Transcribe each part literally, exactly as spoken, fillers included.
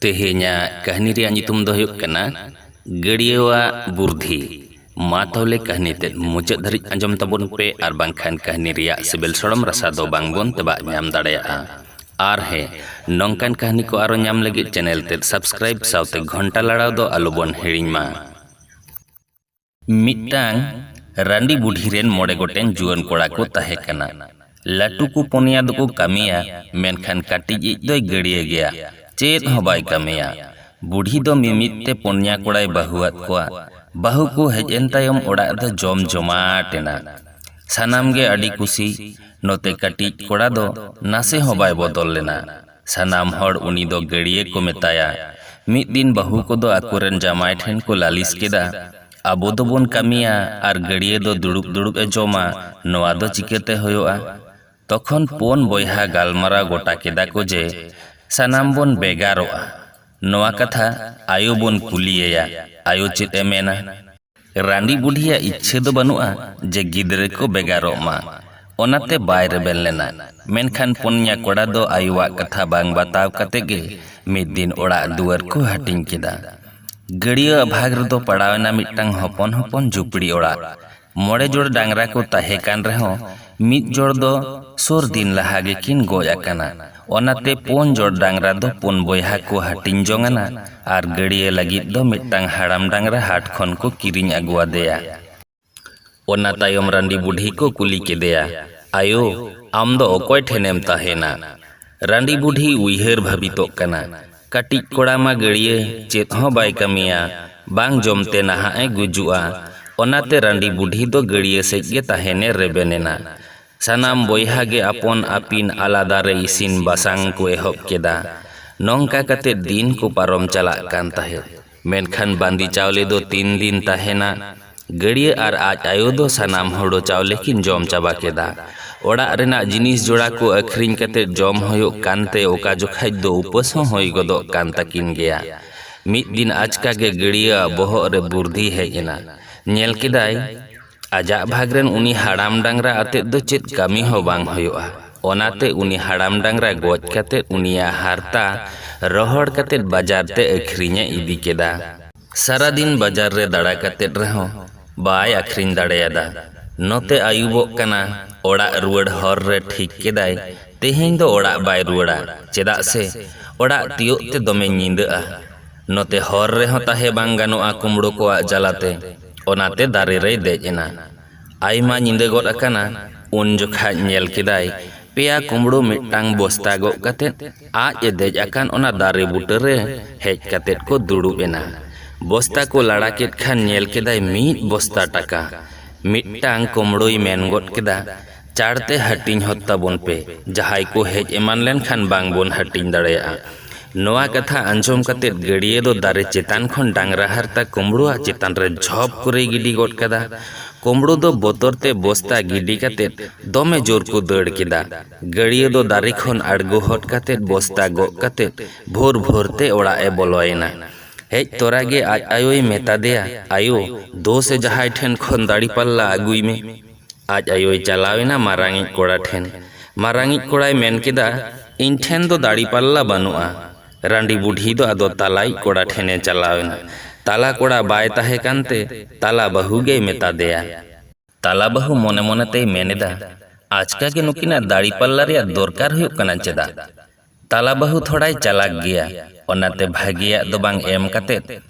ᱛᱮᱦᱮᱧᱟᱜ ᱠᱟᱹᱦᱱᱤ ᱨᱮᱭᱟᱜ ᱧᱩᱛᱩᱢ ᱫᱚ ᱦᱩᱭᱩᱜ ᱠᱟᱱᱟ ᱜᱟᱹᱰᱭᱟᱹᱣᱟᱜ ᱵᱩᱨᱫᱷᱤ᱾ ᱢᱟ ᱛᱟᱦᱚᱞᱮ ᱠᱟᱹᱦᱱᱤ ᱛᱮᱫ ᱢᱩᱪᱟᱹᱫ ᱫᱷᱟᱹᱨᱤᱡ ᱟᱸᱡᱚᱢ ᱛᱟᱵᱚᱱ ᱯᱮ, ᱟᱨ ᱵᱟᱝᱠᱷᱟᱱ ᱠᱟᱹᱦᱱᱤ ᱨᱮᱭᱟᱜ ᱥᱤᱵᱤᱞ ᱥᱚᱲᱚᱢ ᱨᱟᱥᱟ ᱫᱚ ᱵᱟᱝ ᱵᱚᱱ ᱛᱮᱵᱟᱜ ᱧᱟᱢ ᱫᱟᱲᱮᱭᱟᱜᱼᱟ᱾ ᱟᱨ ᱦᱮᱸ, ᱱᱚᱝᱠᱟᱱ ᱠᱟᱹᱦᱱᱤ ᱠᱚ ᱟᱨᱚ ᱧᱟᱢ ᱞᱟᱹᱜᱤᱫ ᱪᱮᱱᱮᱞ ᱛᱮᱫ ᱥᱟᱵᱥᱠᱨᱟᱭᱤᱵ ᱥᱟᱶᱛᱮ ᱜᱷᱚᱱᱴᱟ ᱞᱟᱲᱟᱣ ᱫᱚ ᱟᱞᱚ ᱵᱚᱱ ᱦᱤᱲᱤᱧ ᱢᱟ᱾ ᱢᱤᱫᱴᱟᱝ ᱨᱟᱺᱰᱤ ᱵᱩᱰᱷᱤ ᱨᱮᱱ ᱢᱚᱬᱮ ᱜᱚᱴᱮᱱ ᱡᱩᱣᱟᱹᱱ ᱠᱚᱲᱟ ᱠᱚ ᱛᱟᱦᱮᱸ ᱠᱟᱱᱟ᱾ ᱞᱟᱹᱴᱩ ᱠᱚ ᱯᱩᱱᱭᱟ ᱫᱚᱠᱚ ᱠᱟᱹᱢᱤᱭᱟ, ᱢᱮᱱᱠᱷᱟᱱ ᱠᱟᱹᱴᱤᱡ ᱤᱡ ᱫᱚᱭ ᱜᱟᱹᱲᱭᱟᱹ ᱜᱮᱭᱟ, ᱪᱮᱫ ᱦᱚᱸ ᱵᱟᱭ ᱠᱟᱹᱢᱤᱭᱟ᱾ ᱵᱩᱰᱷᱤ ᱫᱚ ᱢᱤᱢᱤᱫ ᱛᱮ ᱯᱩᱱᱭᱟ ᱠᱚᱲᱟᱭ ᱵᱟᱹᱦᱩᱣᱟᱫ ᱠᱚᱣᱟ᱾ ᱵᱟᱹᱦᱩ ᱠᱚ ᱦᱮᱡ ᱮᱱ ᱛᱟᱭᱚᱢ ᱚᱲᱟᱜ ᱫᱚ ᱡᱚᱢ ᱡᱚᱢᱟᱴ ᱮᱱᱟ᱾ ᱥᱟᱱᱟᱢ ᱜᱮ ᱟᱹᱰᱤ ᱠᱩᱥᱤ᱾ ᱱᱚᱛᱮ ᱠᱟᱹᱴᱤᱡ ᱠᱚᱲᱟ ᱫᱚ ᱱᱟᱥᱮ ᱦᱚᱸ ᱵᱟᱭ ᱵᱚᱫᱚᱞ ᱞᱮᱱᱟ᱾ ᱥᱟᱱᱟᱢ ᱦᱚᱲ ᱩᱱᱤ ᱫᱚ ᱜᱟᱹᱲᱭᱟᱹ ᱠᱚ ᱢᱮᱛᱟᱭᱟ᱾ ᱢᱤᱫ ᱫᱤᱱ ᱵᱟᱹᱦᱩ ᱠᱚᱫᱚ ᱟᱠᱚᱨᱮᱱ ᱡᱟᱢᱟᱭ ᱴᱷᱮᱱ ᱠᱚ ᱞᱟᱹᱞᱤᱥ ᱠᱮᱫᱟ, "ᱟᱵᱚ ᱫᱚᱵᱚᱱ ᱠᱟᱹᱢᱤᱭᱟ ᱟᱨ ᱜᱟᱹᱲᱭᱟᱹ ᱫᱚ ᱫᱩᱲᱩᱵ ᱫᱩᱲᱩᱵ ᱮ ᱡᱚᱢᱟ, ᱱᱚᱣᱟ ᱫᱚ ᱪᱤᱠᱟᱹᱛᱮ ᱦᱩᱭᱩᱜᱼᱟ?" ᱛᱚᱠᱷᱚᱱ ᱯᱩᱱ ᱵᱚᱭᱦᱟ ᱜᱟᱞᱢᱟᱨᱟᱣ ᱜᱚᱴᱟ ᱠᱮᱫᱟ ᱠᱚ ᱡᱮ ᱥᱟᱱᱟᱢ ᱵᱚᱱ ᱵᱮᱜᱟᱨᱚᱜᱼᱟ᱾ ᱱᱚᱣᱟ ᱠᱟᱛᱷᱟ ᱟᱭᱳ ᱵᱚᱱ ᱠᱩᱞᱤᱭᱮᱭᱟ, ᱟᱭᱳ ᱪᱮᱫ ᱮ ᱢᱮᱱᱟ? ᱨᱟᱺᱰᱤ ᱵᱩᱰᱷᱤᱭᱟᱜ ᱤᱪᱪᱷᱟᱹ ᱫᱚ ᱵᱟᱹᱱᱩᱜᱼᱟ ᱡᱮ ᱜᱤᱫᱽᱨᱟᱹ ᱠᱚ ᱵᱮᱜᱟᱨᱚᱜ ᱢᱟ, ᱚᱱᱟᱛᱮ ᱵᱟᱭ ᱨᱮᱵᱮᱱ ᱞᱮᱱᱟ᱾ ᱢᱮᱱᱠᱷᱟᱱ ᱯᱩᱱᱭᱟ ᱠᱚᱲᱟ ᱫᱚ ᱟᱭᱳᱣᱟᱜ ᱠᱟᱛᱷᱟ ᱵᱟᱝ ᱵᱟᱛᱟᱣ ᱠᱟᱛᱮ ᱜᱮ ᱢᱤᱫ ᱫᱤᱱ ᱚᱲᱟᱜ ᱫᱩᱣᱟᱹᱨ ᱠᱚ ᱦᱟᱹᱴᱤᱧ ᱠᱮᱫᱟ᱾ ᱜᱟᱹᱲᱭᱟᱹ ᱵᱷᱟᱜᱽ ᱨᱮᱫᱚ ᱯᱟᱲᱟᱣ ᱮᱱᱟ ᱢᱤᱫᱴᱟᱝ ᱦᱚᱯᱚᱱ ᱦᱚᱯᱚᱱ ᱡᱷᱩᱯᱲᱤ ᱚᱲᱟᱜ᱾ ᱢᱚᱬᱮ ᱡᱚᱲ ᱰᱟᱝᱨᱟ ᱠᱚ ᱛᱟᱦᱮᱸ ᱠᱟᱱ ᱨᱮᱦᱚᱸ, ᱢᱤᱫ ᱡᱚᱲ ᱫᱚ ᱥᱩᱨ ᱫᱤᱱ ᱞᱟᱦᱟ ᱜᱮᱠᱤᱱ ᱜᱚᱡ ᱟᱠᱟᱱᱟ᱾ ᱚᱱᱟᱛᱮ ᱯᱩᱱ ᱡᱚᱲ ᱰᱟᱝᱨᱟ ᱫᱚ ᱯᱩᱱ ᱵᱚᱭᱦᱟ ᱠᱚ ᱦᱟᱹᱴᱤᱧ ᱡᱚᱝ ᱟᱱᱟ ᱟᱨ ᱜᱟᱹᱲᱭᱟᱹ ᱞᱟᱹᱜᱤᱫ ᱫᱚ ᱢᱤᱫᱴᱟᱝ ᱦᱟᱲᱟᱢ ᱰᱟᱝᱨᱟ ᱦᱟᱴ ᱠᱷᱚᱱ ᱠᱚ ᱠᱤᱨᱤᱧ ᱟᱹᱜᱩ ᱟᱫᱮᱭᱟ᱾ ᱚᱱᱟ ᱛᱟᱭᱚᱢ ᱨᱟᱺᱰᱤ ᱵᱩᱰᱷᱤ ᱠᱚ ᱠᱩᱞᱤ ᱠᱮᱫᱮᱭᱟ, "ᱟᱭᱳ, ᱟᱢ ᱫᱚ ᱚᱠᱚᱭ ᱴᱷᱮᱱᱮᱢ ᱛᱟᱦᱮᱱᱟ?" ᱨᱟᱺᱰᱤ ᱵᱩᱰᱷᱤ ᱩᱭᱦᱟᱹᱨ ᱵᱷᱟᱹᱵᱤᱛᱚᱜ ᱠᱟᱱᱟ, ᱠᱟᱹᱴᱤᱡ ᱠᱚᱲᱟ ᱢᱟ ᱜᱟᱹᱲᱭᱟᱹ ᱪᱮᱫ ᱦᱚᱸ ᱵᱟᱭ ᱠᱟᱹᱢᱤᱭᱟ, ᱵᱟᱝ ᱡᱚᱢᱛᱮ ᱱᱟᱦᱟᱜ ᱮ ᱜᱩᱡᱩᱜᱼᱟ᱾ ᱚᱱᱟᱛᱮ ᱨᱟᱺᱰᱤ ᱵᱩᱰᱷᱤ ᱫᱚ ᱜᱟᱹᱲᱭᱟᱹ ᱥᱮᱫ ᱜᱮ ᱛᱟᱦᱮᱱᱮ ᱨᱮᱵᱮᱱ ᱮᱱᱟ᱾ ᱥᱟᱱᱟᱢ ᱵᱚᱭᱦᱟ ᱜᱮ ᱟᱯᱚᱱ ᱟᱹᱯᱤᱱ ᱟᱞᱟᱫᱟ ᱨᱮ ᱤᱥᱤᱱ ᱵᱟᱥᱟᱝ ᱠᱚ ᱮᱦᱚᱵ ᱠᱮᱫᱟ᱾ ᱱᱚᱝᱠᱟ ᱠᱟᱛᱮ ᱫᱤᱱ ᱠᱚ ᱯᱟᱨᱚᱢ ᱪᱟᱞᱟᱜ ᱠᱟᱱ ᱛᱟᱦᱮᱸᱫ᱾ ᱢᱮᱱᱠᱷᱟᱱ ᱵᱟᱸᱫᱤ ᱪᱟᱣᱞᱮ ᱫᱚ ᱛᱤᱱ ᱫᱤᱱ ᱛᱟᱦᱮᱱᱟ? ᱜᱟᱹᱲᱭᱟᱹ ᱟᱨ ᱟᱡ ᱟᱭᱳ ᱫᱚ ᱥᱟᱱᱟᱢ ᱦᱳᱲᱳ ᱪᱟᱣᱞᱮ ᱠᱤᱱ ᱡᱚᱢ ᱪᱟᱵᱟ ᱠᱮᱫᱟ᱾ ᱚᱲᱟᱜ ᱨᱮᱱᱟᱜ ᱡᱤᱱᱤᱥ ᱡᱚᱲᱟ ᱠᱚ ᱟᱹᱠᱷᱨᱤᱧ ᱠᱟᱛᱮ ᱡᱚᱢ ᱦᱩᱭᱩᱜ ᱠᱟᱱᱛᱮ ᱚᱠᱟ ᱡᱚᱠᱷᱟᱡ ᱫᱚ ᱩᱯᱟᱹᱥ ᱦᱚᱸ ᱦᱩᱭ ᱜᱚᱫᱚᱜ ᱠᱟᱱ ᱛᱟᱹᱠᱤᱱ ᱜᱮᱭᱟ᱾ ᱢᱤᱫ ᱫᱤᱱ ᱟᱪᱠᱟ ᱜᱮ ᱜᱟᱹᱲᱭᱟᱹ ᱟᱜ ᱵᱚᱦᱚᱜ ᱨᱮ ᱵᱩᱨᱫᱷᱤ ᱦᱮᱡ ᱮᱱᱟ᱾ ᱧᱮᱞ ᱠᱮᱫᱟᱭ, ᱟᱡᱟᱜ ᱵᱷᱟᱜᱽ ᱨᱮᱱ ᱩᱱᱤ ᱦᱟᱲᱟᱢ ᱰᱟᱝᱨᱟ ᱟᱛᱮᱫ ᱫᱚ ᱪᱮᱫ ᱠᱟᱹᱢᱤ ᱦᱚᱸ ᱵᱟᱝ ᱦᱩᱭᱩᱜᱼᱟ᱾ ᱚᱱᱟᱛᱮ ᱩᱱᱤ ᱦᱟᱲᱟᱢ ᱰᱟᱝᱨᱟ ᱜᱚᱡ ᱠᱟᱛᱮᱫ ᱩᱱᱤᱭᱟᱜ ᱦᱟᱨᱛᱟ ᱨᱚᱦᱚᱲ ᱠᱟᱛᱮᱫ ᱵᱟᱡᱟᱨ ᱛᱮ ᱟᱹᱠᱷᱨᱤᱧᱮ ᱤᱫᱤ ᱠᱮᱫᱟ᱾ ᱥᱟᱨᱟᱫᱤᱱ ᱵᱟᱡᱟᱨ ᱨᱮ ᱫᱟᱬᱟ ᱠᱟᱛᱮᱫ ᱨᱮᱦᱚᱸ ᱵᱟᱭ ᱟᱹᱠᱷᱨᱤᱧ ᱫᱟᱲᱮᱭᱟᱫᱟ᱾ ᱱᱚᱛᱮ ᱟᱹᱭᱩᱵᱚᱜ ᱠᱟᱱᱟ, ᱚᱲᱟᱜ ᱨᱩᱣᱟᱹᱲ ᱦᱚᱨ ᱨᱮ ᱴᱷᱤᱠ ᱠᱮᱫᱟᱭ, ᱛᱮᱦᱮᱧ ᱫᱚ ᱚᱲᱟᱜ ᱵᱟᱭ ᱨᱩᱣᱟᱹᱲᱟ, ᱪᱮᱫᱟᱜ ᱥᱮ ᱚᱲᱟᱜ ᱛᱤᱭᱳᱜ ᱛᱮ ᱫᱚᱢᱮ ᱧᱤᱫᱟᱹᱜᱼᱟ᱾ ᱱᱚᱛᱮ ᱦᱚᱨ ᱨᱮᱦᱚᱸ ᱛᱟᱦᱮᱸ ᱵᱟᱝ ᱜᱟᱱᱚᱜᱼᱟ ᱠᱩᱢᱵᱽᱲᱳ ᱠᱚᱣᱟᱜ ᱡᱟᱞᱟᱛᱮ᱾ ᱚᱱᱟᱛᱮ ᱫᱟᱨᱮ ᱨᱮᱭ ᱫᱮᱡ ᱮᱱᱟ᱾ ᱟᱭᱢᱟ ᱧᱤᱫᱟᱹ ᱜᱚᱫ ᱟᱠᱟᱱᱟ᱾ ᱩᱱ ᱡᱚᱠᱷᱟᱡ ᱧᱮᱞ ᱠᱮᱫᱟᱭ, ᱯᱮᱭᱟ ᱠᱩᱢᱵᱽᱲᱳ ᱢᱤᱫᱴᱟᱝ ᱵᱚᱥᱛᱟ ᱜᱚᱜ ᱠᱟᱛᱮᱫ ᱟᱡ ᱮ ᱫᱮᱡ ᱟᱠᱟᱱ ᱚᱱᱟ ᱫᱟᱨᱮ ᱵᱩᱴᱟᱹ ᱨᱮ ᱦᱮᱡ ᱠᱟᱛᱮᱫ ᱠᱚ ᱫᱩᱲᱩᱵ ᱮᱱᱟ᱾ ᱵᱚᱥᱛᱟ ᱠᱚ ᱞᱟᱲᱟ ᱠᱮᱫ ᱠᱷᱟᱱ ᱧᱮᱞ ᱠᱮᱫᱟᱭ ᱢᱤᱫ ᱵᱚᱥᱛᱟ ᱴᱟᱠᱟ᱾ ᱢᱤᱫᱴᱟᱝ ᱠᱩᱢᱵᱽᱲᱳᱭ ᱢᱮᱱ ᱜᱚᱫ ᱠᱮᱫᱟ, "ᱪᱟᱲᱛᱮ ᱦᱟᱹᱴᱤᱧ ᱦᱚᱫ ᱛᱟᱵᱚᱱ ᱯᱮ, ᱡᱟᱦᱟᱸᱭ ᱠᱚ ᱦᱮᱡ ᱮᱢᱟᱱ ᱞᱮᱱᱠᱷᱟᱱ ᱵᱟᱝ ᱵᱚᱱ ᱦᱟᱹᱴᱤᱧ ᱫᱟᱲᱮᱭᱟᱜᱼᱟ᱾" ᱱᱚᱣᱟ ᱠᱟᱛᱷᱟ ᱟᱸᱡᱚᱢ ᱠᱟᱛᱮᱫ ᱜᱟᱹᱰᱭᱟᱹ ᱫᱚ ᱫᱟᱨᱮ ᱪᱮᱛᱟᱱ ᱠᱷᱚᱱ ᱰᱟᱝᱨᱟ ᱦᱟᱨᱛᱟ ᱠᱩᱢᱵᱽᱲᱳᱣᱟᱜ ᱪᱮᱛᱟᱱ ᱨᱮ ᱡᱷᱚᱯ ᱠᱚᱨᱮᱭ ᱜᱤᱰᱤ ᱜᱚᱫ ᱠᱟᱫᱟ᱾ ᱠᱩᱢᱵᱽᱲᱳ ᱫᱚ ᱵᱚᱛᱚᱨ ᱛᱮ ᱵᱚᱥᱛᱟ ᱜᱤᱰᱤ ᱠᱟᱛᱮᱫ ᱫᱚᱢᱮ ᱡᱳᱨ ᱠᱚ ᱫᱟᱹᱲ ᱠᱮᱫᱟ᱾ ᱜᱟᱹᱰᱭᱟᱹ ᱫᱚ ᱫᱟᱨᱮ ᱠᱷᱚᱱ ᱟᱬᱜᱚ ᱦᱚᱫ ᱠᱟᱛᱮᱫ ᱵᱚᱥᱛᱟ ᱜᱚᱜ ᱠᱟᱛᱮᱫ ᱵᱷᱳᱨ ᱵᱷᱳᱨ ᱛᱮ ᱚᱲᱟᱜ ᱮ ᱵᱚᱞᱚᱭᱮᱱᱟ᱾ ᱦᱮᱡ ᱛᱚᱨᱟ ᱜᱮ ᱟᱡ ᱟᱭᱳᱭ ᱢᱮᱛᱟ ᱫᱮᱭᱟ, "ᱟᱭᱳ, ᱫᱳ ᱥᱮ ᱡᱟᱦᱟᱸᱭ ᱴᱷᱮᱱ ᱠᱷᱚᱱ ᱫᱟᱲᱤᱯᱟᱞᱞᱟ ᱟᱹᱜᱩᱭ ᱢᱮ᱾" ᱟᱡ ᱟᱭᱳᱭ ᱪᱟᱞᱟᱣ ᱮᱱᱟ ᱢᱟᱨᱟᱝᱤᱡ ᱠᱚᱲᱟ ᱴᱷᱮᱱ᱾ ᱢᱟᱨᱟᱝᱤᱡ ᱠᱚᱲᱟᱭ ᱢᱮᱱ ᱠᱮᱫᱟ, "ᱤᱧ ᱴᱷᱮᱱ ᱫᱚ ᱫᱟᱲᱤᱯᱟᱞᱞᱟ ᱵᱟᱹᱱᱩᱜᱼᱟ᱾" ᱨᱟᱺᱰᱤ ᱵᱩᱰᱷᱤ ᱫᱚ ᱟᱫᱚ ᱛᱟᱞᱟᱭᱤᱡ ᱠᱚᱲᱟ ᱴᱷᱮᱱᱮ ᱪᱟᱞᱟᱣ ᱮᱱᱟ᱾ ᱛᱟᱞᱟ ᱠᱚᱲᱟ ᱵᱟᱭ ᱛᱟᱦᱮᱸ ᱠᱟᱱᱛᱮ ᱛᱟᱞᱟ ᱵᱟᱹᱦᱩ ᱜᱮᱭ ᱢᱮᱛᱟ ᱫᱮᱭᱟ᱾ ᱛᱟᱞᱟ ᱵᱟᱹᱦᱩ ᱢᱚᱱᱮ ᱢᱚᱱᱮ ᱛᱮᱭ ᱢᱮᱱ ᱮᱫᱟ, "ᱟᱪᱠᱟ ᱜᱮ ᱱᱩᱠᱤᱱᱟᱜ ᱫᱟᱲᱤᱯᱟᱞᱞᱟ ᱨᱮᱭᱟᱜ ᱫᱚᱨᱠᱟᱨ ᱦᱩᱭᱩᱜ ᱠᱟᱱᱟ ᱪᱮᱫᱟᱜ?" ᱛᱟᱞᱟ ᱵᱟᱹᱦᱩ ᱛᱷᱚᱲᱟᱭ ᱪᱟᱞᱟᱠ ᱜᱮᱭᱟ, ᱚᱱᱟᱛᱮ ᱵᱷᱟᱹᱜᱤᱭᱟᱜ ᱫᱚ ᱵᱟᱝ ᱮᱢ ᱠᱟᱛᱮᱫ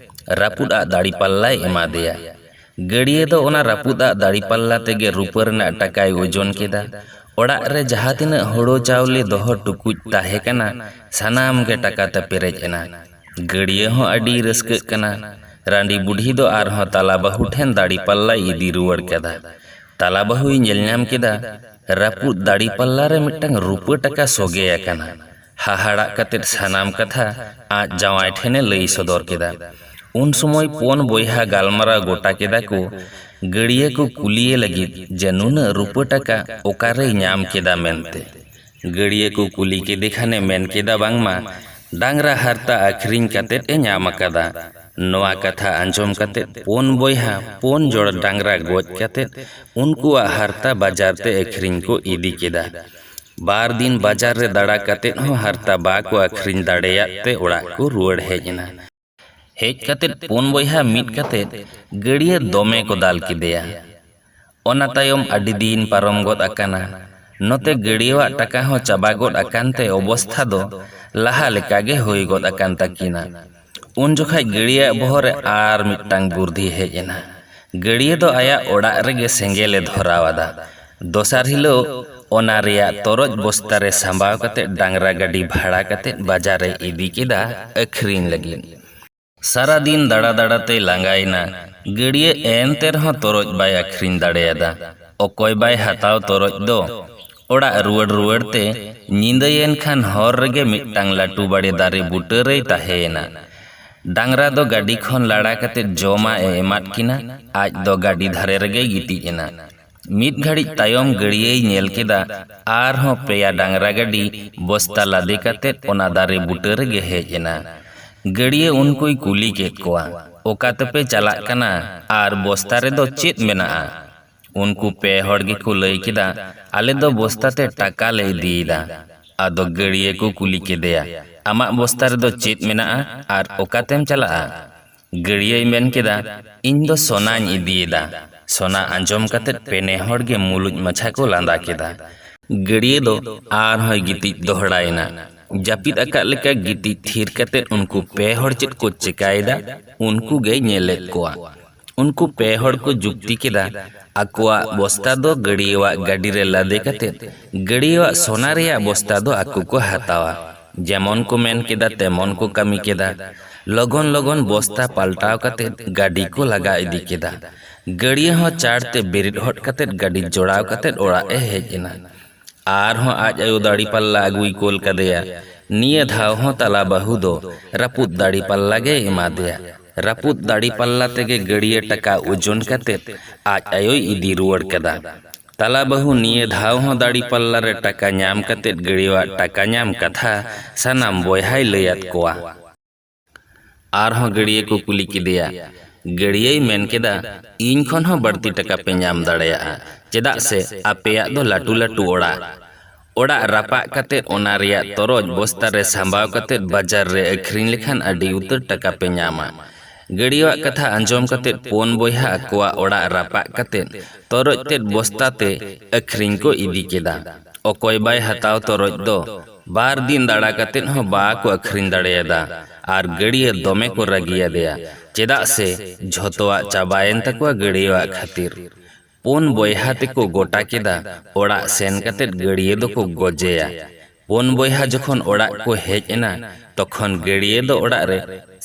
ᱨᱟᱹᱯᱩᱫ ᱟᱜ ᱫᱟᱲᱤᱯᱟᱞᱞᱟᱭ ᱮᱢᱟ ᱫᱮᱭᱟ᱾ ᱜᱟᱹᱰᱭᱟᱹ ᱫᱚ ᱚᱱᱟ ᱨᱟᱹᱯᱩᱫ ᱟᱜ ᱫᱟᱲᱤᱯᱟᱞᱞᱟ ᱛᱮᱜᱮ ᱨᱩᱯᱟᱹ ᱨᱮᱱᱟᱜ ᱴᱟᱠᱟᱭ ᱳᱡᱚᱱ ᱠᱮᱫᱟ᱾ ᱚᱲᱟᱜ ᱨᱮ ᱡᱟᱦᱟᱸ ᱛᱤᱱᱟᱹᱜ ᱦᱳᱲᱳ ᱪᱟᱣᱞᱮ ᱫᱚᱦᱚ ᱴᱩᱠᱩᱡ ᱛᱟᱦᱮᱸ ᱠᱟᱱᱟ, ᱥᱟᱱᱟᱢ ᱜᱮ ᱴᱟᱠᱟ ᱛᱮ ᱯᱮᱨᱮᱡ ᱮᱱᱟ᱾ ᱜᱟᱹᱰᱭᱟᱹ ᱦᱚᱸ ᱟᱹᱰᱤ ᱨᱟᱹᱥᱠᱟᱹᱜ ᱠᱟᱱᱟ᱾ ᱨᱟᱺᱰᱤ ᱵᱩᱰᱷᱤ ᱫᱚ ᱟᱨᱦᱚᱸ ᱛᱟᱞᱟ ᱵᱟᱹᱦᱩ ᱴᱷᱮᱱ ᱫᱟᱲᱤᱯᱟᱞᱞᱟᱭ ᱤᱫᱤ ᱨᱩᱣᱟᱹᱲ ᱠᱮᱫᱟ᱾ ᱛᱟᱞᱟ ᱵᱟᱹᱦᱩᱭ ᱧᱮᱞ ᱧᱟᱢ ᱠᱮᱫᱟ, ᱨᱟᱹᱯᱩᱫ ᱫᱟᱲᱤᱯᱟᱞᱞᱟ ᱨᱮ ᱢᱤᱫᱴᱟᱝ ᱨᱩᱯᱟᱹ ᱴᱟᱠᱟ ᱥᱚᱜᱮ ᱟᱠᱟᱱᱟ᱾ ᱦᱟᱦᱟᱲᱟᱜ ᱠᱟᱛᱮᱫ ᱥᱟᱱᱟᱢ ᱠᱟᱛᱷᱟ ᱟᱡ ᱡᱟᱶᱟᱭ ᱴᱷᱮᱱᱮ ᱞᱟᱹᱭ ᱥᱚᱫᱚᱨ ᱠᱮᱫᱟ᱾ ᱩᱱ ᱥᱚᱢᱚᱭ ᱯᱩᱱ ᱵᱚᱭᱦᱟ ᱜᱟᱞᱢᱟᱨᱟᱣ ᱜᱚᱴᱟ ᱠᱮᱫᱟ ᱠᱚ, ᱜᱟᱹᱰᱭᱟᱹ ᱠᱚ ᱠᱩᱞᱤᱭᱮ ᱞᱟᱹᱜᱤᱫ ᱡᱮ ᱱᱩᱱᱟᱹᱜ ᱨᱩᱯᱟᱹ ᱴᱟᱠᱟ ᱚᱠᱟᱨᱮᱭ ᱧᱟᱢ ᱠᱮᱫᱟ ᱢᱮᱱᱛᱮ᱾ ᱜᱟᱹᱰᱭᱟᱹ ᱠᱚ ᱠᱩᱞᱤ ᱠᱮᱫᱮ ᱠᱷᱟᱱᱮ ᱢᱮᱱ ᱠᱮᱫᱟ ᱵᱟᱝᱢᱟ ᱰᱟᱝᱨᱟ ᱦᱟᱨᱛᱟ ᱟᱹᱠᱷᱨᱤᱧ ᱠᱟᱛᱮᱫ ᱮ ᱧᱟᱢ ᱟᱠᱟᱫᱟ᱾ ᱱᱚᱣᱟ ᱠᱟᱛᱷᱟ ᱟᱸᱡᱚᱢ ᱠᱟᱛᱮᱫ ᱯᱩᱱ ᱵᱚᱭᱦᱟ ᱯᱩᱱ ᱡᱚᱲ ᱰᱟᱝᱨᱟ ᱜᱚᱡ ᱠᱟᱛᱮᱫ ᱩᱱᱠᱩᱣᱟᱜ ᱦᱟᱨᱛᱟ ᱵᱟᱡᱟᱨ ᱛᱮ ᱟᱹᱠᱷᱨᱤᱧ ᱠᱚ ᱤᱫᱤ ᱠᱮᱫᱟ᱾ ᱵᱟᱨ ᱫᱤᱱ ᱵᱟᱡᱟᱨ ᱨᱮ ᱫᱟᱬᱟ ᱠᱟᱛᱮᱫ ᱦᱚᱸ ᱦᱟᱨᱛᱟ ᱵᱟᱠᱚ ᱟᱹᱠᱷᱨᱤᱧ ᱫᱟᱲᱮᱭᱟᱫ ᱛᱮ ᱚᱲᱟᱜ ᱠᱚ ᱨᱩᱣᱟᱹᱲ ᱦᱮᱡ ᱮᱱᱟ᱾ ᱦᱮᱡ ᱠᱟᱛᱮᱫ ᱯᱩᱱ ᱵᱚᱭᱦᱟ ᱢᱤᱫ ᱠᱟᱛᱮᱫ ᱜᱟᱹᱰᱭᱟᱹ ᱫᱚᱢᱮ ᱠᱚ ᱫᱟᱞ ᱠᱮᱫᱮᱭᱟ᱾ ᱚᱱᱟ ᱛᱟᱭᱚᱢ ᱟᱹᱰᱤ ᱫᱤᱱ ᱯᱟᱨᱚᱢ ᱜᱚᱫ ᱟᱠᱟᱱᱟ᱾ ᱱᱚᱛᱮ ᱜᱟᱹᱰᱭᱟᱹᱣᱟᱜ ᱴᱟᱠᱟ ᱦᱚᱸ ᱪᱟᱵᱟ ᱜᱚᱫ ᱟᱠᱟᱱ ᱛᱮ ᱚᱵᱚᱥᱛᱷᱟ ᱫᱚ ᱞᱟᱦᱟ ᱞᱮᱠᱟ ᱜᱮ ᱦᱩᱭ ᱜᱚᱫ ᱟᱠᱟᱱ ᱛᱟᱹᱠᱤᱱᱟ᱾ ᱩᱱ ᱡᱚᱠᱷᱟᱡ ᱜᱟᱹᱰᱭᱟᱹᱣᱟᱜ ᱵᱚᱦᱚᱜ ᱨᱮ ᱟᱨ ᱢᱤᱫᱴᱟᱝ ᱵᱩᱨᱫᱷᱤ ᱦᱮᱡ ᱮᱱᱟ᱾ ᱜᱟᱹᱰᱭᱟᱹ ᱫᱚ ᱟᱭᱟᱜ ᱚᱲᱟᱜ ᱨᱮᱜᱮ ᱥᱮᱸᱜᱮᱞ ᱮ ᱫᱷᱚᱨᱟᱣ ᱟᱫᱟ᱾ ᱫᱚᱥᱟᱨ ᱦᱤᱞᱳᱜ ᱚᱱᱟ ᱨᱮᱭᱟᱜ ᱛᱚᱨᱚᱡ ᱵᱚᱥᱛᱟ ᱨᱮ ᱥᱟᱸᱵᱟᱣ ᱠᱟᱛᱮ ᱰᱟᱝᱨᱟ ᱜᱟᱹᱰᱤ ᱵᱷᱟᱲᱟ ᱠᱟᱛᱮ ᱵᱟᱡᱟᱨ ᱮ ᱤᱫᱤ ᱠᱮᱫᱟ ᱟᱹᱠᱷᱨᱤᱧ ᱞᱟᱹᱜᱤᱫ᱾ ᱥᱟᱨᱟ ᱫᱤᱱ ᱫᱟᱬᱟ ᱫᱟᱬᱟ ᱛᱮᱭ ᱞᱟᱸᱜᱟᱭᱮᱱᱟ᱾ ᱜᱟᱹᱰᱭᱟᱹ ᱮᱱᱛᱮ ᱨᱮᱦᱚᱸ ᱛᱚᱨᱚᱡ ᱵᱟᱭ ᱟᱹᱠᱷᱨᱤᱧ ᱫᱟᱲᱮᱭᱟᱫᱟ᱾ ᱚᱠᱚᱭ ᱵᱟᱭ ᱦᱟᱛᱟᱣ ᱛᱚᱨᱚᱡ ᱫᱚ᱾ ᱚᱲᱟᱜ ᱨᱩᱣᱟᱹᱲ ᱨᱩᱣᱟᱹᱲ ᱛᱮ ᱧᱤᱫᱟᱹᱭᱮᱱ ᱠᱷᱟᱱ ᱦᱚᱨ ᱨᱮᱜᱮ ᱢᱤᱫᱴᱟᱝ ᱞᱟᱹᱴᱩ ᱵᱟᱲᱮ ᱫᱟᱨᱮ ᱵᱩᱴᱟᱹ ᱨᱮᱭ ᱛᱟᱦᱮᱸᱭᱮᱱᱟ᱾ ᱰᱟᱝᱨᱟ ᱫᱚ ᱜᱟᱹᱰᱤ ᱠᱷᱚᱱ ᱞᱟᱲᱟ ᱠᱟᱛᱮ ᱡᱚᱢᱟᱜ ᱮ ᱮᱢᱟᱫ ᱠᱤᱱᱟ᱾ ᱟᱡ ᱫᱚ ᱜᱟᱹᱰᱤ ᱫᱷᱟᱨᱮ ᱨᱮᱜᱮᱭ ᱜᱤᱛᱤᱡ ᱮᱱᱟ᱾ ᱢᱤᱫ ᱜᱷᱟᱹᱲᱤᱡ ᱛᱟᱭᱚᱢ ᱜᱟᱹᱲᱭᱟᱹᱭ ᱧᱮᱞ ᱠᱮᱫᱟ, ᱟᱨᱦᱚᱸ ᱯᱮᱭᱟ ᱰᱟᱝᱨᱟ ᱜᱟᱹᱰᱤ ᱵᱚᱥᱛᱟ ᱞᱟᱫᱮ ᱠᱟᱛᱮ ᱚᱱᱟ ᱫᱟᱨᱮ ᱵᱩᱴᱟᱹ ᱨᱮᱜᱮ ᱦᱮᱡ ᱮᱱᱟ᱾ ᱜᱟᱹᱲᱭᱟᱹ ᱩᱱᱠᱩᱭ ᱠᱩᱞᱤ ᱠᱮᱫ ᱠᱚᱣᱟ, "ᱚᱠᱟ ᱛᱮᱯᱮ ᱪᱟᱞᱟᱜ ᱠᱟᱱᱟ ᱟᱨ ᱵᱚᱥᱛᱟ ᱨᱮᱫᱚ ᱪᱮᱫ ᱢᱮᱱᱟᱜᱼᱟ?" ᱩᱱᱠᱩ ᱯᱮ ᱦᱚᱲ ᱜᱮᱠᱚ ᱞᱟᱹᱭ ᱠᱮᱫᱟ, "ᱟᱞᱮ ᱫᱚ ᱵᱚᱥᱛᱟ ᱛᱮ ᱴᱟᱠᱟ ᱞᱮ ᱤᱫᱤᱭᱮᱫᱟ᱾" ᱟᱫᱚ ᱜᱟᱹᱲᱭᱟᱹ ᱠᱚ ᱠᱩᱞᱤ ᱠᱮᱫᱮᱭᱟ, "ᱟᱢᱟᱜ ᱵᱚᱥᱛᱟ ᱨᱮᱫᱚ ᱪᱮᱫ ᱢᱮᱱᱟᱜᱼᱟ ᱟᱨ ᱚᱠᱟᱛᱮᱢ ᱪᱟᱞᱟᱜᱼᱟ?" ᱜᱟᱹᱲᱭᱟᱹᱭ ᱢᱮᱱ ᱠᱮᱫᱟ, "ᱤᱧ ᱫᱚ ᱥᱚᱱᱟᱧ ᱤᱫᱤᱭᱮᱫᱟ᱾" ᱥᱚᱱᱟ ᱟᱸᱡᱚᱢ ᱠᱟᱛᱮ ᱯᱮᱱᱮ ᱦᱚᱲ ᱜᱮ ᱢᱩᱞᱩᱡ ᱢᱟᱪᱷᱟ ᱠᱚ ᱞᱟᱸᱫᱟ ᱠᱮᱫᱟ᱾ ᱜᱟᱹᱲᱭᱟᱹ ᱫᱚ ᱟᱨᱦᱚᱸᱭ ᱜᱤᱛᱤᱡ ᱫᱚᱦᱲᱟᱭᱮᱱᱟ᱾ ᱡᱟᱹᱯᱤᱫ ᱟᱠᱟᱫ ᱞᱮᱠᱟ ᱜᱤᱛᱤᱡ ᱛᱷᱤᱨ ᱠᱟᱛᱮ ᱩᱱᱠᱩ ᱯᱮ ᱦᱚᱲ ᱪᱮᱫ ᱠᱚ ᱪᱮᱠᱟᱭᱮᱫᱟ, ᱩᱱᱠᱩ ᱜᱮᱭ ᱧᱮᱞᱮᱫ ᱠᱚᱣᱟ᱾ ᱩᱱᱠᱩ ᱯᱮ ᱦᱚᱲ ᱠᱚ ᱡᱩᱠᱛᱤ ᱠᱮᱫᱟ, ᱟᱠᱚᱣᱟᱜ ᱵᱚᱥᱛᱟ ᱫᱚ ᱜᱟᱹᱲᱭᱟᱹᱣᱟᱜ ᱜᱟᱹᱰᱤ ᱨᱮ ᱞᱟᱫᱮ ᱠᱟᱛᱮ ᱜᱟᱹᱲᱭᱟᱹᱣᱟᱜ ᱥᱚᱱᱟ ᱨᱮᱭᱟᱜ ᱵᱚᱥᱛᱟ ᱫᱚ ᱟᱠᱚ ᱠᱚ ᱦᱟᱛᱟᱣᱟ᱾ ᱡᱮᱢᱚᱱ ᱠᱚ ᱢᱮᱱ ᱠᱮᱫᱟ, ᱛᱮᱢᱚᱱ ᱠᱚ ᱠᱟᱹᱢᱤ ᱠᱮᱫᱟ᱾ ᱞᱚᱜᱚᱱ ᱞᱚᱜᱚᱱ ᱵᱚᱥᱛᱟ ᱯᱟᱞᱴᱟᱣ ᱠᱟᱛᱮ ᱜᱟᱹᱰᱤ ᱠᱚ ᱞᱟᱜᱟ ᱤᱫᱤ ᱠᱮᱫᱟ᱾ ᱜᱟᱹᱲᱭᱟᱹ ᱦᱚᱸ ᱪᱟᱲ ᱛᱮ ᱵᱮᱨᱮᱫ ᱦᱚᱫ ᱠᱟᱛᱮ ᱜᱟᱹᱰᱤ ᱡᱚᱲᱟᱣ ᱠᱟᱛᱮ ᱚᱲᱟᱜ ᱮ ᱦᱮᱡ ᱮᱱᱟ᱾ ᱟᱨᱦᱚᱸ ᱟᱡ ᱟᱭᱳ ᱫᱟᱲᱤ ᱯᱟᱞᱞᱟ ᱟᱹᱜᱩᱭ ᱠᱳᱞ ᱠᱟᱫᱮᱭᱟ᱾ ᱱᱤᱭᱟᱹ ᱫᱷᱟᱣ ᱦᱚᱸ ᱛᱟᱞᱟ ᱵᱟᱹᱦᱩ ᱫᱚ ᱨᱟᱹᱯᱩᱫ ᱫᱟᱲᱤ ᱯᱟᱞᱞᱟ ᱜᱮᱭ ᱮᱢᱟᱫᱮᱭᱟ᱾ ᱨᱟᱹᱯᱩᱫ ᱫᱟᱲᱤ ᱯᱟᱞᱞᱟ ᱛᱮᱜᱮ ᱜᱟᱹᱲᱭᱟᱹ ᱴᱟᱠᱟ ᱳᱡᱚᱱ ᱠᱟᱛᱮ ᱟᱡ ᱟᱭᱳᱭ ᱤᱫᱤ ᱨᱩᱣᱟᱹᱲ ᱠᱟᱫᱟ᱾ ᱛᱟᱞᱟ ᱵᱟᱹᱦᱩ ᱱᱤᱭᱟᱹ ᱫᱷᱟᱣ ᱦᱚᱸ ᱫᱟᱲᱤ ᱯᱟᱞᱞᱟ ᱨᱮ ᱴᱟᱠᱟ ᱧᱟᱢ ᱠᱟᱛᱮ ᱜᱟᱹᱲᱭᱟᱹᱣᱟᱜ ᱴᱟᱠᱟ ᱧᱟᱢ ᱠᱟᱛᱷᱟ ᱥᱟᱱᱟᱢ ᱵᱚᱭᱦᱟᱭ ᱞᱟᱹᱭᱟᱫ ᱠᱚᱣᱟ᱾ ᱟᱨᱦᱚᱸ ᱜᱟᱹᱲᱭᱟᱹ ᱠᱚ ᱠᱩᱞᱤ ᱠᱮᱫᱮᱭᱟ᱾ ᱜᱟᱹᱲᱭᱟᱹᱭ ᱢᱮᱱ ᱠᱮᱫᱟ, "ᱤᱧ ᱠᱷᱚᱱ ᱦᱚᱸ ᱵᱟᱹᱲᱛᱤ ᱴᱟᱠᱟ ᱯᱮ ᱧᱟᱢ ᱫᱟᱲᱮᱭᱟᱜᱼᱟ, ᱪᱮᱫᱟᱜ ᱥᱮ ᱟᱯᱮᱭᱟᱜ ᱫᱚ ᱞᱟᱹᱴᱩ ᱞᱟᱹᱴᱩ ᱚᱲᱟᱜ᱾" ᱚᱲᱟᱜ ᱨᱟᱯᱟᱜ ᱠᱟᱛᱮᱫ ᱚᱱᱟ ᱨᱮᱭᱟᱜ ᱛᱚᱨᱚᱡ ᱵᱚᱥᱛᱟ ᱨᱮ ᱥᱟᱢᱵᱟᱣ ᱠᱟᱛᱮᱫ ᱵᱟᱡᱟᱨ ᱨᱮ ᱟᱹᱠᱷᱨᱤᱧ ᱞᱮᱠᱷᱟᱱ ᱟᱹᱰᱤ ᱩᱛᱟᱹᱨ ᱴᱟᱠᱟ ᱯᱮ ᱧᱟᱢᱟ᱾ ᱜᱟᱹᱲᱭᱟᱹᱣᱟᱜ ᱠᱟᱛᱷᱟ ᱟᱸᱡᱚᱢ ᱠᱟᱛᱮᱫ ᱯᱩᱱ ᱵᱚᱭᱦᱟ ᱟᱠᱚᱣᱟᱜ ᱚᱲᱟᱜ ᱨᱟᱯᱟᱜ ᱠᱟᱛᱮᱫ ᱛᱚᱨᱚᱡ ᱛᱮᱫ ᱵᱚᱥᱛᱟ ᱛᱮ ᱟᱹᱠᱷᱨᱤᱧ ᱠᱚ ᱤᱫᱤ ᱠᱮᱫᱟ᱾ ᱚᱠᱚᱭ ᱵᱟᱭ ᱦᱟᱛᱟᱣ ᱛᱚᱨᱚᱡ ᱫᱚ ᱵᱟᱨ ᱫᱤᱱ ᱫᱟᱬᱟ ᱠᱟᱛᱮᱫ ᱦᱚᱸ ᱵᱟᱠᱚ ᱟᱹᱠᱷᱨᱤᱧ ᱫᱟᱲᱮᱭᱟᱫᱟ᱾ ᱟᱨ ᱜᱟᱹᱲᱭᱟᱹ ᱫᱚᱢᱮ ᱠᱚ ᱨᱟᱹᱜᱤᱭᱟᱫᱮᱭᱟ, ᱪᱮᱫᱟᱜ ᱥᱮ ᱡᱷᱚᱛᱚᱣᱟᱜ ᱪᱟᱵᱟᱭᱮᱱ ᱛᱟᱠᱚᱣᱟ ᱜᱟᱹᱲᱭᱟᱹᱣᱟᱜ ᱠᱷᱟᱹᱛᱤᱨ᱾ ᱯᱩᱱ ᱵᱚᱭᱦᱟ ᱛᱮᱠᱚ ᱜᱚᱴᱟ ᱠᱮᱫᱟ ᱚᱲᱟᱜ ᱥᱮᱱ ᱠᱟᱛᱮᱫ ᱜᱟᱹᱲᱭᱟᱹ ᱫᱚᱠᱚ ᱜᱚᱡᱮᱭᱟ᱾ ᱯᱩᱱ ᱵᱚᱭᱦᱟ ᱡᱚᱠᱷᱚᱱ ᱚᱲᱟᱜ ᱠᱚ ᱦᱮᱡ ᱮᱱᱟ, ᱛᱚᱠᱷᱚᱱ ᱜᱟᱹᱲᱭᱟᱹ ᱫᱚ ᱚᱲᱟᱜ ᱨᱮ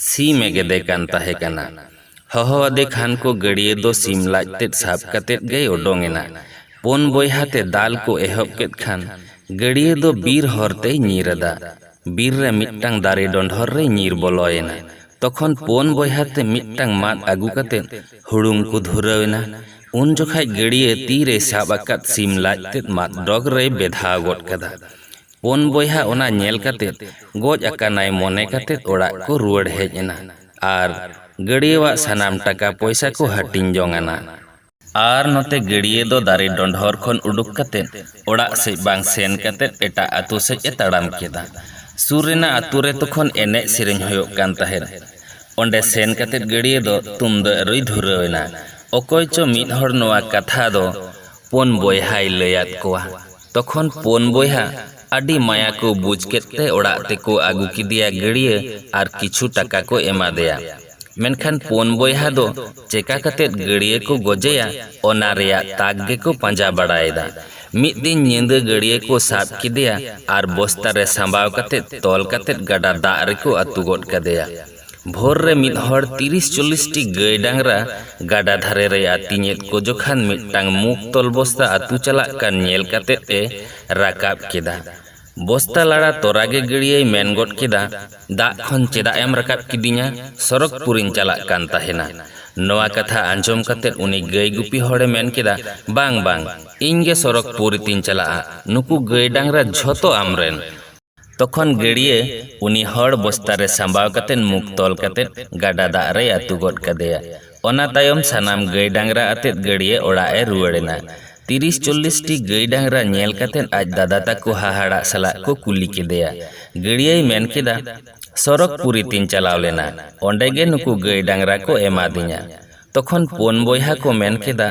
ᱥᱤᱢ ᱮ ᱜᱮᱫᱮ ᱠᱟᱱ ᱛᱟᱦᱮᱸ ᱠᱟᱱᱟ᱾ ᱦᱚᱦᱚ ᱟᱫᱮ ᱠᱷᱟᱱ ᱠᱚ ᱜᱟᱹᱲᱭᱟᱹ ᱫᱚ ᱥᱤᱢ ᱞᱟᱡ ᱛᱮᱫ ᱥᱟᱵ ᱠᱟᱛᱮᱫ ᱜᱮᱭ ᱚᱰᱚᱝ ᱮᱱᱟ᱾ ᱯᱩᱱ ᱵᱚᱭᱦᱟ ᱛᱮ ᱫᱟᱞ ᱠᱚ ᱮᱦᱚᱵ ᱠᱮᱫ ᱠᱷᱟᱱ ᱜᱟᱹᱲᱭᱟᱹ ᱫᱚ ᱵᱤᱨ ᱦᱚᱨ ᱛᱮᱭ ᱧᱤᱨ ᱟᱫᱟ᱾ ᱵᱤᱨ ᱨᱮ ᱢᱤᱫᱴᱟᱝ ᱫᱟᱨᱮ ᱰᱚᱸᱰᱷᱚᱨ ᱨᱮᱭ ᱧᱤᱨ ᱵᱚᱞᱚᱭᱮᱱᱟ᱾ ᱛᱚᱠᱷᱚᱱ ᱯᱩᱱ ᱵᱚᱭᱦᱟ ᱛᱮ ᱢᱤᱫᱴᱟᱝ ᱢᱟᱫ ᱟᱹᱜᱩ ᱠᱟᱛᱮᱫ ᱦᱩᱲᱩᱝ ᱠᱚ ᱫᱷᱩᱨᱟᱹᱣ ᱮᱱᱟ᱾ ᱩᱱ ᱡᱚᱠᱷᱟᱡ ᱜᱟᱹᱲᱭᱟᱹ ᱛᱤ ᱨᱮᱭ ᱥᱟᱵ ᱟᱠᱟᱫ ᱥᱤᱢ ᱞᱟᱡ ᱛᱮᱫ ᱢᱟᱫ ᱰᱚᱜᱽ ᱨᱮᱭ ᱵᱮᱫᱷᱟᱣ ᱜᱚᱫ ᱠᱟᱫᱟ᱾ ᱯᱩᱱ ᱵᱚᱭᱦᱟ ᱚᱱᱟ ᱧᱮᱞ ᱠᱟᱛᱮᱫ ᱜᱚᱡ ᱟᱠᱟᱱᱟᱭ ᱢᱚᱱᱮ ᱠᱟᱛᱮᱫ ᱚᱲᱟᱜ ᱠᱚ ᱨᱩᱣᱟᱹᱲ ᱦᱮᱡ ᱮᱱᱟ ᱟᱨ ᱜᱟᱹᱲᱭᱟᱹᱣᱟᱜ ᱥᱟᱱᱟᱢ ᱴᱟᱠᱟ ᱯᱚᱭᱥᱟ ᱠᱚ ᱦᱟᱹᱴᱤᱧ ᱡᱚᱝ ᱟᱱᱟ᱾ ᱟᱨ ᱱᱚᱛᱮ ᱜᱟᱹᱲᱭᱟᱹ ᱫᱚ ᱫᱟᱨᱮ ᱰᱚᱸᱰᱷᱚᱨ ᱠᱷᱚᱱ ᱩᱰᱩᱠ ᱠᱟᱛᱮᱫ ᱚᱲᱟᱜ ᱥᱮᱫ ᱵᱟᱝ ᱥᱮᱱ ᱠᱟᱛᱮᱫ ᱮᱴᱟᱜ ᱟᱹᱛᱩ ᱥᱮᱫ ᱮ ᱛᱟᱲᱟᱢ ᱠᱮᱫᱟ᱾ ᱥᱩᱨ ᱨᱮᱱᱟᱜ ᱟᱹᱛᱩ ᱨᱮ ᱛᱚᱠᱷᱚᱱ ᱮᱱᱮᱡ ᱥᱮᱨᱮᱧ ᱦᱩᱭᱩᱜ ᱠᱟᱱ ᱛᱟᱦᱮᱸᱫ᱾ ᱚᱸᱰᱮ ᱥᱮᱱ ᱠᱟᱛᱮᱫ ᱜᱟᱹᱲᱭᱟᱹ ᱫᱚ ᱛᱩᱢᱫᱟᱹᱜ ᱨᱩᱭ ᱫᱷᱩᱨᱟᱹᱣ ᱮᱱᱟ᱾ ᱚᱠᱚᱭ ᱪᱚ ᱢᱤᱫ ᱦᱚᱲ ᱱᱚᱣᱟ ᱠᱟᱛᱷᱟ ᱫᱚ ᱯᱩᱱ ᱵᱚᱭᱦᱟᱭ ᱞᱟᱹᱭᱟᱫ ᱠᱚᱣᱟ᱾ ᱛᱚᱠᱷᱚᱱ ᱯᱩᱱ ᱵᱚᱭᱦᱟ ᱟᱹᱰᱤ ᱢᱟᱭᱟ ᱠᱚ ᱵᱩᱡᱽ ᱠᱮᱫ ᱛᱮ ᱚᱲᱟᱜ ᱛᱮᱠᱚ ᱟᱹᱜᱩ ᱠᱮᱫᱮᱭᱟ ᱜᱟᱹᱲᱭᱟᱹ ᱟᱨ ᱠᱤᱪᱷᱩ ᱴᱟᱠᱟ ᱠᱚ ᱮᱢᱟ ᱫᱮᱭᱟ᱾ ᱢᱮᱱᱠᱷᱟᱱ ᱯᱩᱱ ᱵᱚᱭᱦᱟ ᱫᱚ ᱪᱮᱠᱟ ᱠᱟᱛᱮᱫ ᱜᱟᱹᱲᱭᱟᱹ ᱠᱚ ᱜᱚᱡᱮᱭᱟ, ᱚᱱᱟ ᱨᱮᱭᱟᱜ ᱛᱟᱠ ᱜᱮᱠᱚ ᱯᱟᱸᱡᱟ ᱵᱟᱲᱟᱭᱮᱫᱟ᱾ ᱢᱤᱫ ᱫᱤᱱ ᱧᱤᱫᱟᱹ ᱜᱟᱹᱲᱭᱟᱹ ᱠᱚ ᱥᱟᱵ ᱠᱮᱫᱮᱭᱟ ᱟᱨ ᱵᱚᱥᱛᱟ ᱨᱮ ᱥᱟᱢᱵᱟᱣ ᱠᱟᱛᱮᱫ ᱛᱚᱞ ᱠᱟᱛᱮᱫ ᱜᱟᱰᱟ ᱫᱟᱜ ᱨᱮᱠᱚ ᱟᱹᱛᱩ ᱜᱚᱫ ᱠᱟᱫᱮᱭᱟ᱾ ᱵᱷᱳᱨ ᱨᱮ ᱢᱤᱫ ᱦᱚᱲ ᱛᱤᱨᱤᱥ ᱪᱚᱞᱞᱤᱥ ᱴᱤ ᱜᱟᱹᱭ ᱰᱟᱝᱨᱟ ᱜᱟᱰᱟ ᱫᱷᱟᱨᱮ ᱨᱮᱭ ᱟᱹᱛᱤᱧᱮᱫ ᱠᱚ ᱡᱚᱠᱷᱟᱱ ᱢᱤᱫᱴᱟᱝ ᱢᱩᱠ ᱛᱚᱞ ᱵᱚᱥᱛᱟ ᱟᱹᱛᱩ ᱪᱟᱞᱟᱜ ᱠᱟᱱ ᱧᱮᱞ ᱠᱟᱛᱮᱫ ᱮ ᱨᱟᱠᱟᱵ ᱠᱮᱫᱟ᱾ ᱵᱚᱥᱛᱟ ᱞᱟᱲᱟ ᱛᱚᱨᱟ ᱜᱮ ᱜᱟᱹᱲᱭᱟᱹᱭ ᱢᱮᱱ ᱜᱚᱫ ᱠᱮᱫᱟ, "ᱫᱟᱜ ᱠᱷᱚᱱ ᱪᱮᱫᱟᱜ ᱮᱢ ᱨᱟᱠᱟᱵ ᱠᱤᱫᱤᱧᱟ? ᱥᱚᱨᱚᱜᱽᱯᱩᱨᱤᱧ ᱪᱟᱞᱟᱜ ᱠᱟᱱ ᱛᱟᱦᱮᱱᱟ᱾" ᱱᱚᱣᱟ ᱠᱟᱛᱷᱟ ᱟᱸᱡᱚᱢ ᱠᱟᱛᱮᱫ ᱩᱱᱤ ᱜᱟᱹᱭ ᱜᱩᱯᱤ ᱦᱚᱲᱮ ᱢᱮᱱ ᱠᱮᱫᱟ, "ᱵᱟᱝ, ᱵᱟᱝ, ᱤᱧ ᱜᱮ ᱥᱚᱨᱚᱜᱽᱯᱩᱨᱤ ᱛᱤᱧ ᱪᱟᱞᱟᱜᱼᱟ᱾ ᱱᱩᱠᱩ ᱜᱟᱹᱭ ᱰᱟᱝᱨᱟ ᱡᱷᱚᱛᱚ ᱟᱢᱨᱮᱱ᱾" ᱛᱚᱠᱷᱚᱱ ᱜᱟᱹᱲᱭᱟᱹ ᱩᱱᱤ ᱦᱚᱲ ᱵᱚᱥᱛᱟ ᱨᱮ ᱥᱟᱢᱵᱟᱣ ᱠᱟᱛᱮᱫ ᱢᱩᱠ ᱛᱚᱞ ᱠᱟᱛᱮᱫ ᱜᱟᱰᱟ ᱫᱟᱜ ᱨᱮᱭ ᱟᱹᱛᱩ ᱜᱚᱫ ᱠᱟᱫᱮᱭᱟ᱾ ᱚᱱᱟ ᱛᱟᱭᱚᱢ ᱥᱟᱱᱟᱢ ᱜᱟᱹᱭ ᱰᱟᱝᱨᱟ ᱟᱛᱮᱫ ᱜᱟᱹᱲᱭᱟᱹ ᱚᱲᱟᱜ ᱮ ᱨᱩᱣᱟᱹᱲ ᱮᱱᱟ᱾ ᱛᱤᱨᱤᱥ ᱪᱚᱞᱞᱤᱥ ᱴᱤ ᱜᱟᱹᱭ ᱰᱟᱝᱨᱟ ᱧᱮᱞ ᱠᱟᱛᱮᱫ ᱟᱡ ᱫᱟᱫᱟ ᱛᱟᱠᱚ ᱦᱟᱦᱟᱲᱟᱜ ᱥᱟᱞᱟᱜ ᱠᱚ ᱠᱩᱞᱤ ᱠᱮᱫᱮᱭᱟ᱾ ᱜᱟᱹᱲᱭᱟᱹᱭ ᱢᱮᱱ ᱠᱮᱫᱟ, "ᱥᱚᱨᱚᱜᱽᱯᱩᱨᱤ ᱛᱤᱧ ᱪᱟᱞᱟᱣ ᱞᱮᱱᱟ, ᱚᱸᱰᱮ ᱜᱮ ᱱᱩᱠᱩ ᱜᱟᱹᱭ ᱰᱟᱝᱨᱟ ᱠᱚ ᱮᱢᱟᱫᱤᱧᱟ᱾" ᱛᱚᱠᱷᱚᱱ ᱯᱩᱱ ᱵᱚᱭᱦᱟ ᱠᱚ ᱢᱮᱱ ᱠᱮᱫᱟ,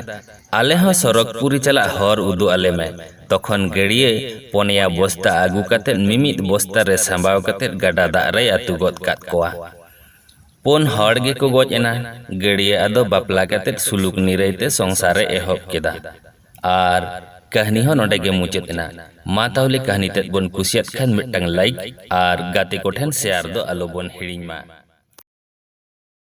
"ᱟᱞᱮ ᱦᱚᱸ ᱥᱚᱨᱚᱜᱽᱯᱩᱨᱤ ᱪᱟᱞᱟᱜ ᱦᱚᱨ ᱩᱫᱩᱜ ᱟᱞᱮ ᱢᱮ᱾" ᱛᱚᱠᱷᱚᱱ ᱜᱟᱹᱲᱭᱟᱹᱭ ᱯᱚᱱᱭᱟ ᱵᱚᱥᱛᱟ ᱟᱹᱜᱩ ᱠᱟᱛᱮᱫ ᱢᱤᱢᱤᱫ ᱵᱚᱥᱛᱟ ᱨᱮ ᱥᱟᱸᱵᱟᱣ ᱠᱟᱛᱮᱫ ᱜᱟᱰᱟ ᱫᱟᱜ ᱨᱮᱭ ᱟᱹᱛᱩ ᱜᱚᱫ ᱠᱟᱫ ᱠᱚᱣᱟ᱾ ᱯᱩᱱ ᱦᱚᱲ ᱜᱮᱠᱚ ᱜᱚᱡ ᱮᱱᱟ᱾ ᱜᱟᱹᱲᱭᱟᱹ ᱟᱫᱚ ᱵᱟᱯᱞᱟ ᱠᱟᱛᱮᱫ ᱥᱩᱞᱩᱠ ᱱᱤᱨᱟᱹᱭ ᱛᱮ ᱥᱚᱝᱥᱟᱨ ᱮ ᱮᱦᱚᱵ ᱠᱮᱫᱟ᱾ ᱟᱨ ᱠᱟᱹᱦᱱᱤ ᱦᱚᱸ ᱱᱚᱰᱮ ᱜᱮ ᱢᱩᱪᱟᱹᱫ ᱮᱱᱟ᱾ ᱢᱟ ᱛᱟᱦᱚᱞᱮ ᱠᱟᱹᱦᱱᱤ ᱛᱮᱫ ᱵᱚᱱ ᱠᱩᱥᱤᱭᱟᱫ ᱠᱷᱟᱱ ᱢᱤᱫᱴᱟᱝ ᱞᱟᱭᱤᱠ ᱟᱨ ᱜᱟᱛᱮ ᱠᱚᱴᱷᱮᱱ ᱥᱮᱭᱟᱨ ᱫᱚ ᱟᱞᱚ ᱵᱚᱱ ᱦᱤᱲᱤᱧ ᱢᱟ᱾